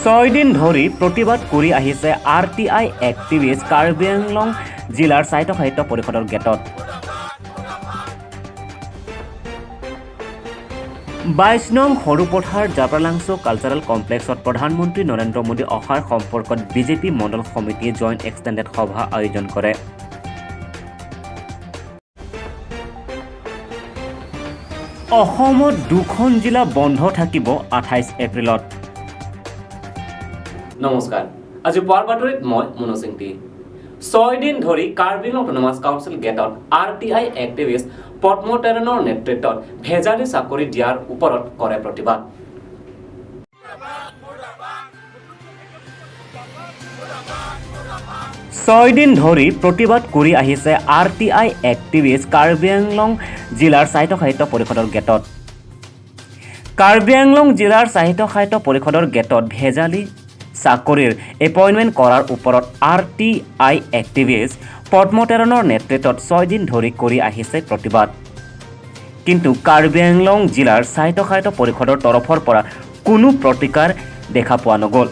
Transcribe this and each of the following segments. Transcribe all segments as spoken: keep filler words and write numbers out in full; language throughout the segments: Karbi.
ছয়দিন ধৰি প্ৰতিবাদ কৰি আহিছে আৰ টি আই এক্টিভিষ্ট কাৰ্বি আংলং জিলাৰ স্বায়ত্তশাসিত পৰিষদৰ গেটত। বাইশ নং সৰুপথাৰ জাপ্ৰালাংচো কালচাৰেল কমপ্লেক্সত প্ৰধানমন্ত্ৰী নৰেন্দ্ৰ মোদী অহাৰ সম্পৰ্কত বিজেপি মণ্ডল সমিতিয়ে জইণ্ট এক্সটেণ্ডেড সভা আয়োজন কৰে। অসমত দুখন জিলা বন্ধ থাকিব আঠাইছ এপ্ৰিলত। নমস্কাৰ, আজি পুৱাৰ বাতৰিত মই মনোজ ইংতি। ছয় দিন ধৰি কাৰ্বি আংলং অট'নমাছ কাউন্সিল গেটত আৰ টি আই এক্টিভিষ্ট পদ্ম তেৰণৰ নেতৃত্বত ভেজালি চাকৰি দিয়াৰ ওপৰত কৰে প্ৰতিবাদ। ছয় দিন ধৰি প্ৰতিবাদ কৰি আহিছে আৰ টি আই এক্টিভিষ্ট কাৰ্বি আংলং জিলাৰ স্বায়ত্তশাসিত পৰিষদৰ গেটত। কাৰ্বি আংলং জিলাৰ স্বায়ত্তশাসিত পৰিষদৰ গেটত ভেজালি চাকৰিৰ এপইণ্টমেণ্ট কৰাৰ ওপৰত আৰ টি আই এক্টিভিষ্ট পদ্ম তেৰণৰ নেতৃত্বত ছয় দিন ধৰি কৰি আহিছে প্ৰতিবাদ। কিন্তু কাৰ্বি আংলং জিলাৰ স্বায়ত্তশাসিত পৰিষদৰ তৰফৰ পৰা কোনো প্ৰতিকাৰ দেখা পোৱা নগ'ল।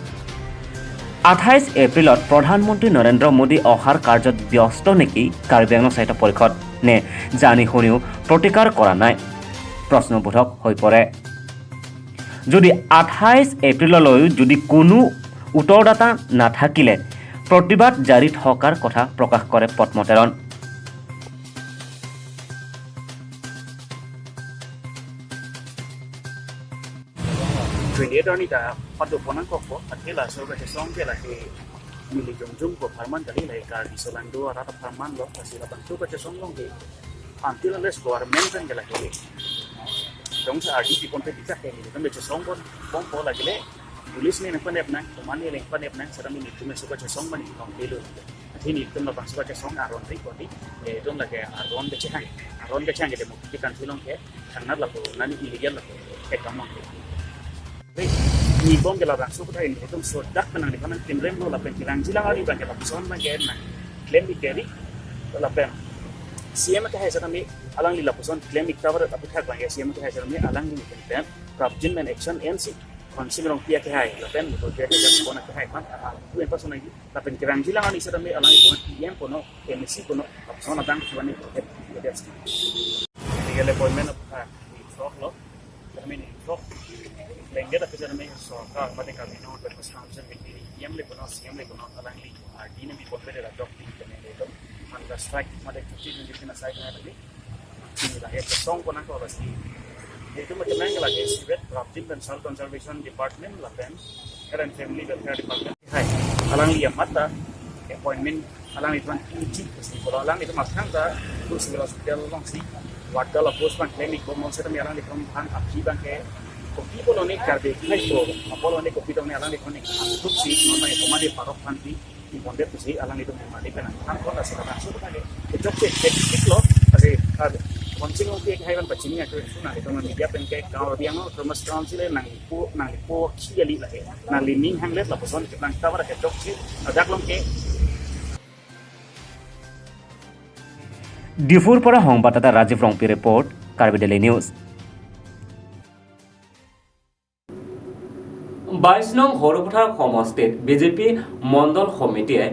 আঠাইছ এপ্ৰিলত প্ৰধানমন্ত্ৰী নৰেন্দ্ৰ মোদী অহাৰ কাৰ্যত ব্যস্ত নেকি কাৰ্বি আংলং স্বায়ত্ত পৰিষদ, নে জানি শুনিও প্ৰতিকাৰ কৰা নাই, প্ৰশ্নবোধক হৈ পৰে। যদি আঠাইছ এপ্ৰিললৈও যদি কোনো উত্তৰদাতা নাথাকিলে প্ৰতিবাদ জাৰি থকাৰ কথা প্ৰকাশ কৰে পদ্ম Teron. Twenty-eight arni ta pado ponang kokpo, athe laso kachesong ke lake neli jongjung ko pharman kali, lake Karbi solangdo arat apharman lo, lasi labangso kachesong along ke until unless government pen ke lake jongsi ardi pi ponpe bijak ke neli kan kachesong pon pon po lake le police ne nangpanep nang, komatne nangpanep nang, seta nelitum laso kachesong mane kong pelo. Athe nelitum labangso kachesong aron ri kodi, eh, itum lake aron kachehang, aron kachehang ke democratic country along ke thangnat lapu, nani illegal lapu, ekam along ke. Neli bong ke labangso aputhak nelitum sodak pen nangliphan nangklemrem lo lapen kelang jilang arni abang ke lapuson abang ke nangklem ik deri lapen C M akehai setame alangli lapuson klem ik ta varet aputhak abang ke C M akehai setame alangli pen prapjin pen action ensi Khonsing Rongpi akehai lapen Bhojya Teja Pon akehai aphan, ah, tu empa sonagi lapen kelang jilang arni setame alangli pon P M kono, M A C kono, lapuson adang chuani ke dia. Legal appointment of, ah, ni frog lo. Kami ni frog. Lengge tapi kami sorkar mate kami no berpesan sen bintiri. P M le kono, C M le kono, alangli, ah, di nami ponpe de la dok di kami le to. Hunger strike mate cuti nunjukin asai kami tadi. Ini lake kachesong pon ako lasi. Itum mate lang lake Sibet, Prapjin pen Soil Conservation Department lapen Health and Family Welfare Department. Hai, alangli amat ta appointment alanglitum uji kasi, kalau alanglitum akhang ta tu civil hospital alongsi warga la post pangklem ik bomon setame alanglitum aphan aphi abang ke kopi pulo ne Karbi khai ko, apot lo ne kopi tong ne alanglitum ne angkup si non abang ke komatne parok aphan pi, pi pondet pusi alanglitum mali pen nangthan ko lasi labangso aputhak ke kechokche, kechokche lo, lasi, ah, Khonsing Rongpi akehai aphan pachini ako, isu nanglitum media pen ke Karbi Anglong Autonomous Council le nanglipo, nanglipo khi kali lake, nangli ning hanglet lapuson keplang ta varet kechokche, ladak along ke. ডিফুৰ পৰা সংবাদদাতা ৰাজীৱ Rongpi report, Karbi Daily News। বাইশ নং সৰুপথাৰ সমষ্টিত বিজেপি মণ্ডল সমিতিয়ে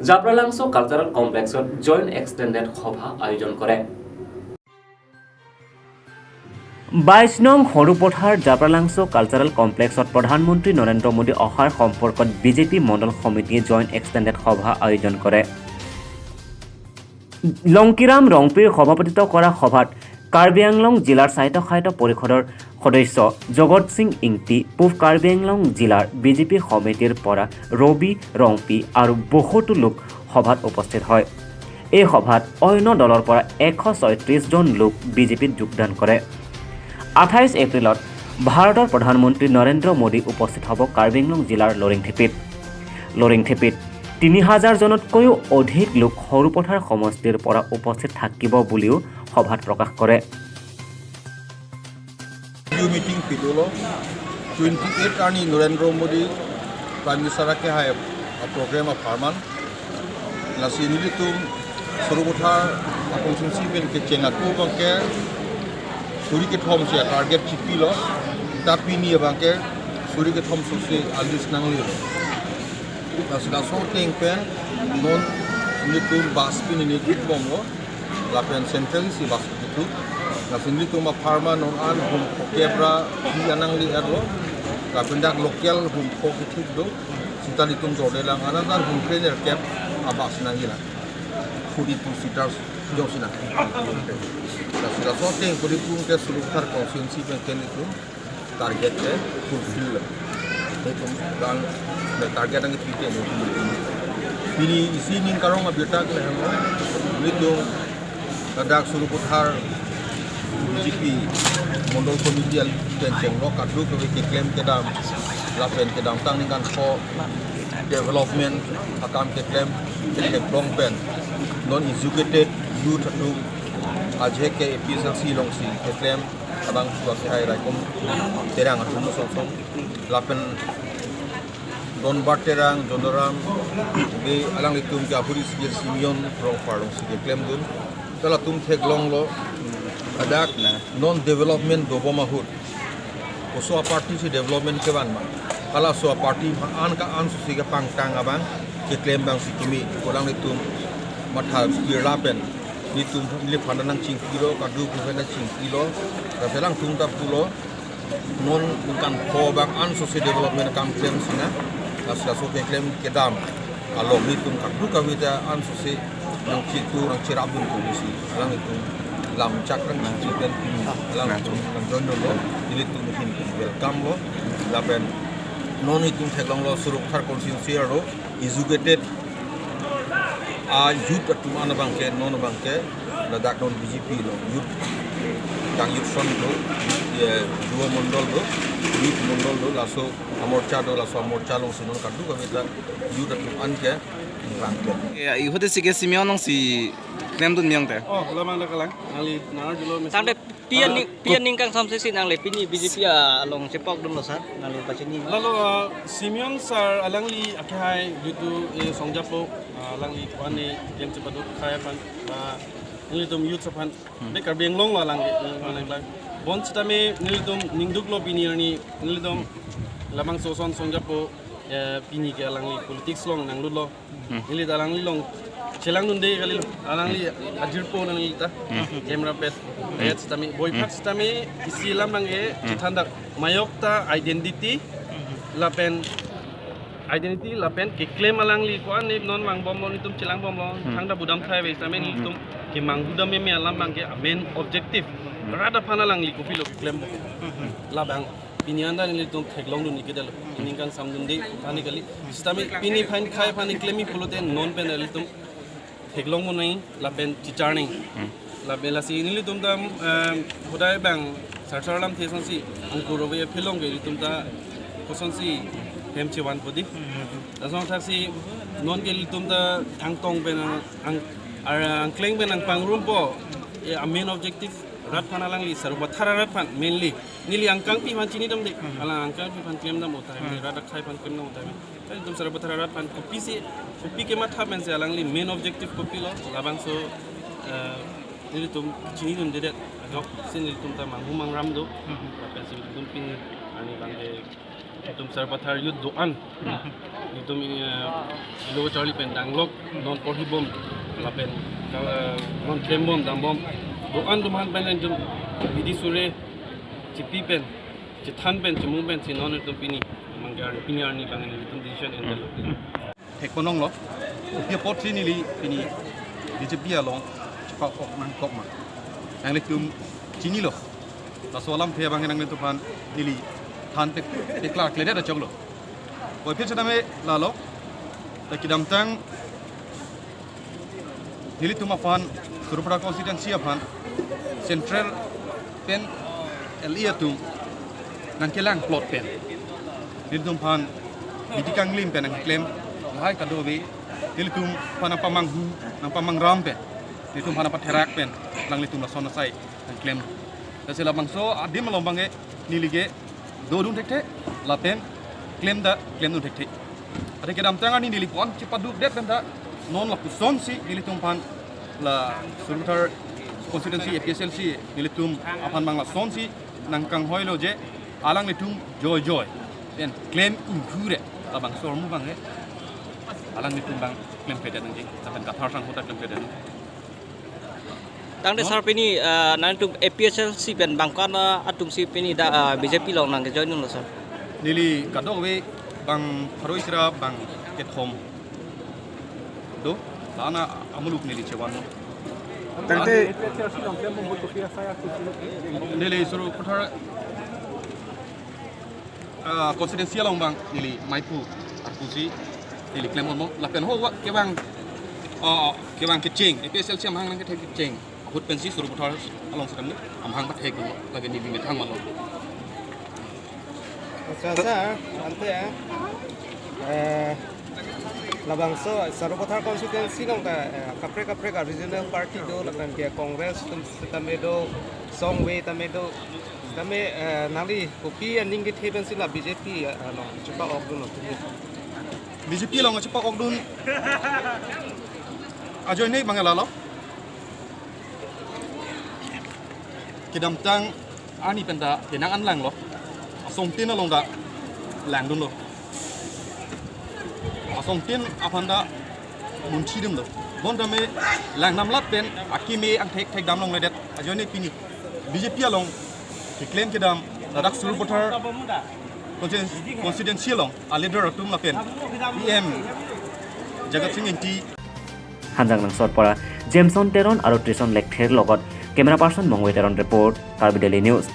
জাপ্ৰালাংচো কালচাৰেল কমপ্লেক্সত joint extended সভা আয়োজন কৰে। বাইশ নং সৰুপথাৰ জাপ্ৰালাংচো কালচাৰেল কমপ্লেক্সত প্ৰধানমন্ত্ৰী নৰেন্দ্ৰ মোদী অহাৰ সম্পৰ্কত বিজেপি মণ্ডল সমিতিয়ে জইণ্ট এক্সটেণ্ডেড সভা আয়োজন কৰে। লংকিৰাম ৰংপীৰ সভাপতিত্ব কৰা সভাত কাৰ্বি আংলং জিলাৰ স্বায়ত্তশাসিত পৰিষদৰ সদস্য জগত সিং ইংতি, পূব কাৰ্বি আংলং জিলাৰ বিজেপি সমিতিৰ পৰা ৰবি ৰংপী আৰু বহুতো লোক সভাত উপস্থিত হয়। এই সভাত অন্য দলৰ পৰা এশ ছয়ত্ৰিশ জন লোক বিজেপিত যোগদান কৰে। আঠাইছ এপ্ৰিলত ভাৰতৰ প্ৰধানমন্ত্ৰী নৰেন্দ্ৰ মোদী উপস্থিত হ'ব কাৰ্বি আংলং জিলাৰ লৰিংথেপীত। লৰিংথেপীত তিনি হাজাৰ জনতকৈও অধিক লোক সৰুপথাৰ সমষ্টিৰ পৰা উপস্থিত থাকিব বুলিও সভাত প্ৰকাশ কৰে। Review meeting pidolo, twenty-eight arni Narendra Modi Prime Minister akehai a program apharman. Lasi nelitum Sarupathar a constituency pen kecheng ako abangke suri kethom si target chipilo, ta pini abangke Kuri kethom sosi alis nangli. Lasi laso ateng pen non nelitum bus pini nithik bomlo. Lapen central isi bus kethik. Lasi nelitum apharman non an hum kokep ra hi anang li erlo. Lapen dak local hum ko kethik do. Sita nelitum jorde lang anang an hum krenerkep a bus nangji lang. Forty-two seaters jongsi nang. Lasi laso ateng kuri pun ke Sarupathar constituency pen ke nelitum target ke fulfill. Nelitum bang, na target ang itu ke nelitum. Pini isi ning karong abirta ke lahan lo. Nelitum ladak Sarupathar B J P Mondol Committee al pen chenglok kadokave keklem kedam, lapen kedamtang ningkan pho development akam keklem, keklem pen non educated youth atum ajek ke A P S L C alongsi keklem abang suat hai raikom terang atum song song lapen Donbar Terang, Jonaram, de alanglitum ke ahuri sijil Simeon Rongphar alongsi keklemdun. Dak latum theklonglo, ladak non development dobom ahut koso aparty si development kevan ma. Halaso aparty an ka-an sosi kepangtang abang keklem abang si kimi. Ko alanglitum matha pirla pen nelitum neliphan nangchingkilo, kadokave nangchingkilo. Lapen alangtum ta pulo, non ningkan pho abang an sosi development akam klem sinang. Lasi laso keklem kedam along nelitum kadokave ta an sosi nangchitu nangcherapdun pusi alanglitum lamchak nangchingki pen alanglitum nangjoindunlo. Nelitum ahin welcome lo. Lapen non nelitum theklonglo Sarupathar constituency arlo educated a youth atum an abang ke, non abang ke, ladak non B J P lo, youth, dak youth front lo, eh, Yuva Mondol lo, youth Mondol lo, laso amorcha lo, laso amorcha alongsi non kadokave ta youth atum an ke bang ke. Ya, ihute si ke Simeon alongsi klemdun miyang te. Oh, lamang dak kalang. Nangli nangarjulo mesi. Tangte pi aning, ah, pi aning kangsam sesi nangli pini B J P along chepokdunlo sir, nangli pachini ma? Lalo, ah, Simeon sir alangli akehai due to, eh, songjapo, ah, alangli ko-an ne klem chepaduk khei aphan, ah, nelitum youth aphan, hmm, de Karbi Anglong lo alangli, alangli. Bonsitame nelitum ningduklo pini arni, nelitum labangso ason songjapo, eh, pini ke alangli politics along nanglutlo. Hmm. Neli ta alangli along chelangdunde kalilo. Alangli ajirpo nangli ta. Hmm. Jem rapet. Hmm. Ayat sitame, boiphak, hmm, sitame isi alam abang ke, hmm, chethan dak. Mayok ta identity, hmm, lapen identity lapen keklem alangli ko-an ne non mangbomlo, nelitum chelangbomlo. Hmm. Thangta budam thai ave sitame, hmm, nelitum kemang budam meme alam abang ke main objective. Hmm. Rat aphan alangli kopilo keklempo. Hmm. Labang pini anta nelitum theklongdun ikit alo. Pini ningkan samdunde aphan kali. Sitame pini aphan khei aphan klemji pulote non pen nelitum theklong monai lapen chicharnai. Hmm. Lapen lasi nelitum ta, em, hodai abang sarsar lamthe asonsi angkur ove aphi along ke nelitum ta kosonsi hem chevanpo di. Lason thaksi non ke nelitum ta angtong pen ang, ang, ar-, angkleng pen angpangrumpo. E, a main objective rat aphan alangli Sarupathar arat aphan mainly. Neli angkangpi aphan chinidamde. Hmm. Alang angkangpi aphan klemdam utai. Hmm. Rat akhei aphan klemdam utai. Kan nelitum Sarupathar arat aphan kopisi, kopi kematha pensi alangli main objective kopilo. Labangso, eh, nelitum chinidundedet. Ajok si nelitum ta manghu mangram do. Hmm. Lapen si nelitum pini arni abang ke nelitum Sarupathar youth do-an. Hmm. Nelitum, eh, ilo charli pen danglok non porhibom. Lapen, eh, non klembom dambom do-an atum aphan pen nelitum bidi sure chipi pen, chethan pen, chemung pensi non nelitum pini, manggar pini arni abang nelitum decision endetlo. Thek ponlonglo, kopi apotsi neli pini B J P along chepa-ok nangkok ma, nanglitum chinilo. Laso alamthe abang nanglitum aphan neli than pek, peklarkledet achoklo. Puvoiphit sitame lalo, ta kedamtang nelitum aphan, Sarupathar constituency aphan, central pen L A atum nangkelang plot pen nelitum aphan bidi kanglim pen nangklem, lahai kadokave nelitum aphan nangpamanghu, nangpamangram pen, nelitum aphan nangpatherak pen, alanglitum lason asai nangklem. Lasi labangso adim along abang ke neli ke dodun thekthe, lapen klem ta klemdun thekthe. Athe kedamtang arni neli ko-an chepadukdet pen ta non lapusonsi nelitum aphan la Sarupathar constituency A P S L C nelitum aphan abang lasonsi nangkanghoilo je alanglitum joijoi Pen klem inghu re, labangso ahormu abang re. Alanglitum abang klemkledet nangji, lapen Kathar Sangho ta klemkledet nang. Tangte, no? Sir, pini, ah, nangtum A P H L C pen bang ko-an atum si pini dak, ah, B J P along nangkejoin lo, sir? Neli kadokave bang pharo isi ra bang kethom do, la-an amuluk neli chevan lo. Tangte, neli Sarupathar, ah, constituency along abang neli maipu arpu si neli klem-onlo, lapen ho wa kevang, ah, kevang kecheng, A P H L C amahang nangkethek kecheng ahut pensi Sarupathar along si kami amahang pathek lo, lake neli methang malo. Accha, sir, ante, eh, labangso Sarupathar constituency along ta, eh, kaprek kaprek a-regional party do, lapen ke Congress atum sitame do, Songwe tame do, tame, eh, nangli kopi aning kethe pensi la B J P, eh, along chepa-okdun lo? B J P along chepa-okdun ajoine abang lalo. Kedamtang arni pen ta penang an langlo. Asongtin along ta langdunlo. Asongtin aphan ta munchidamlo. Bonta me lang namlat pen akimi angthek thekdam longledet ajoine pini B J P along keklem kedam ladak Sarupathar constituen-, constituency along a-leader atum lapen E M Jagat Sing Engti. Hanjang Nangsot para Jameson Teron aro Trison Lekther logot camera person Mongwe Teron report, Karbi Daily News.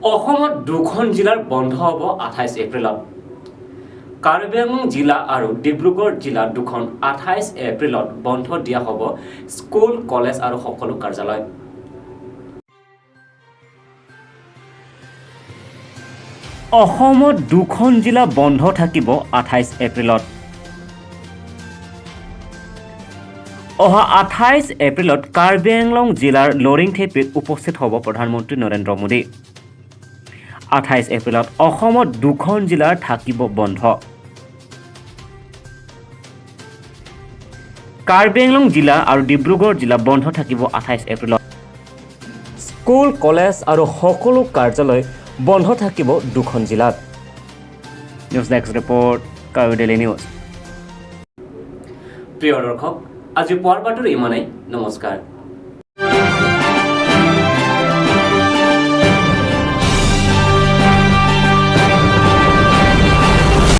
অসমত দুখন জিলাৰ বন্ধ হ'ব আঠাইছ এপ্ৰিলত। কাৰ্বি আংলং জিলা আৰু ডিব্ৰুগড় জিলা দুখন আঠাইছ এপ্ৰিলত বন্ধ দিয়া হ'ব স্কুল, কলেজ আৰু সকলো কাৰ্যালয়। অসমত দুখন জিলা বন্ধ থাকিব আঠাইছ এপ্ৰিলত। অহা আঠাইছ এপ্ৰিলত কাৰ্বি আংলং জিলাৰ লৰিংথেপীত উপস্থিত হ'ব প্ৰধানমন্ত্ৰী নৰেন্দ্ৰ মোদী। আঠাইছ এপ্ৰিলত অসমত দুখন জিলাৰ থাকিব বন্ধ। কাৰ্বি আংলং জিলা আৰু ডিব্ৰুগড় জিলা বন্ধ থাকিব আঠাইছ এপ্ৰিলত। স্কুল, কলেজ আৰু সকলো কাৰ্যালয় বন্ধ থাকিব দুখন জিলাত। News desk report, Karbi daily news. প্ৰিয় দৰ্শক, আজি পুৱাৰ বাতৰি ইমানেই। নমস্কাৰ।